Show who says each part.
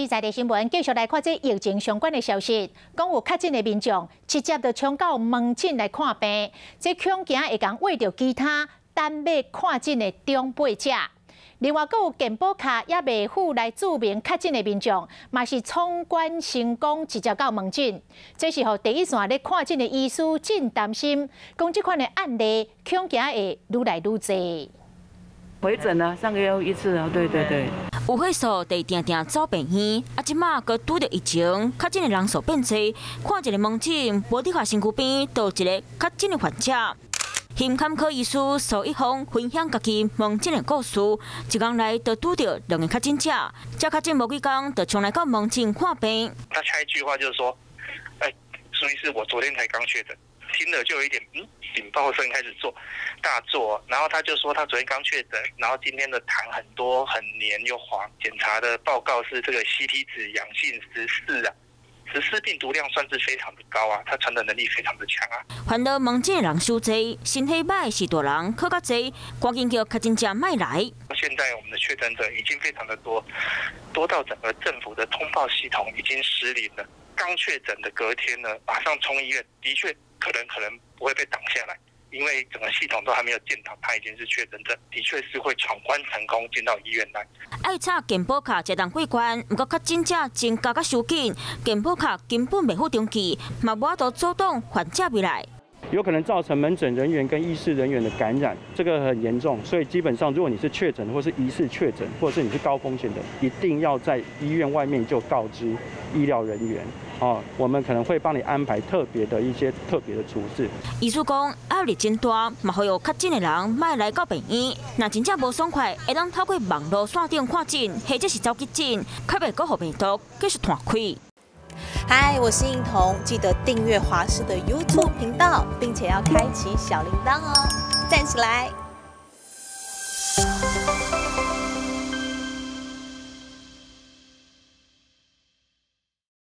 Speaker 1: 視在地新聞，繼續來看這疫情相關的消息。講有確診的民眾直接就衝到門診來看病，這恐驚會共餵著其他等欲看診的長輩者。另外，閣有健保卡猶未付來註明確診的民眾，嘛是闖關成功，直接到門診。這是予第一線咧看診的醫師真擔心，講這款的案例恐驚會愈來愈濟。
Speaker 2: 回診啊，上個月一次啊，對對對。
Speaker 3: 有歲數得定定走病院，啊，這馬閣拄著疫情，確診的人數變濟，看一个門診，無佇佇身軀邊，就一个確診的患者。胸坎科醫師蘇一峰分享家己門診的故事，一工內就拄著兩个確診者，這確診無幾工就衝來到門診看病。
Speaker 4: 他下一句話就是說：“欸，蘇醫師，我昨天才剛確診。”聽了就有一點，警報聲開始做大作，然後他就說他昨天剛確診，然後今天的痰很多，很黏又黃，檢查的報告是這個 CT 值陽性十四啊，14病毒量算是非常的高啊，它傳染能力非常的強啊。
Speaker 3: 煩惱門診的人傷濟，身體䆀是大人閣較濟，趕緊叫確診者莫來。
Speaker 4: 現在我們的確診者已經非常的多，多到整個政府的通報系統已經失靈了。剛確診的隔天呢，馬上衝醫院，的確可能不會被擋下來，因為整個系統都還沒有建檔，他已經是確診者，的確是會闖關成功進到醫院來。
Speaker 3: 愛插健保卡才當過關，毋過確診者增加較傷緊，健保卡根本袂赴登記，嘛無法度阻擋患者入來。
Speaker 5: 有可能造成門診人員跟醫事人員的感染，這個很嚴重。所以基本上，如果你是確診或是疑似確診，或者是你是高風險的，一定要在醫院外面就告知醫療人員。哦，我們可能會幫你安排特別的一些特別的處置。
Speaker 3: 醫師講壓力真大，嘛呼籲確診的人莫來到病院。若真正無爽快，會當透過網路線頂看診，或者是走急診，較袂閣予病毒繼續傳開。
Speaker 6: 嗨，我是應彤，記得訂閱華視的 YouTube 頻道，並且要開啟小鈴鐺哦，讚起來！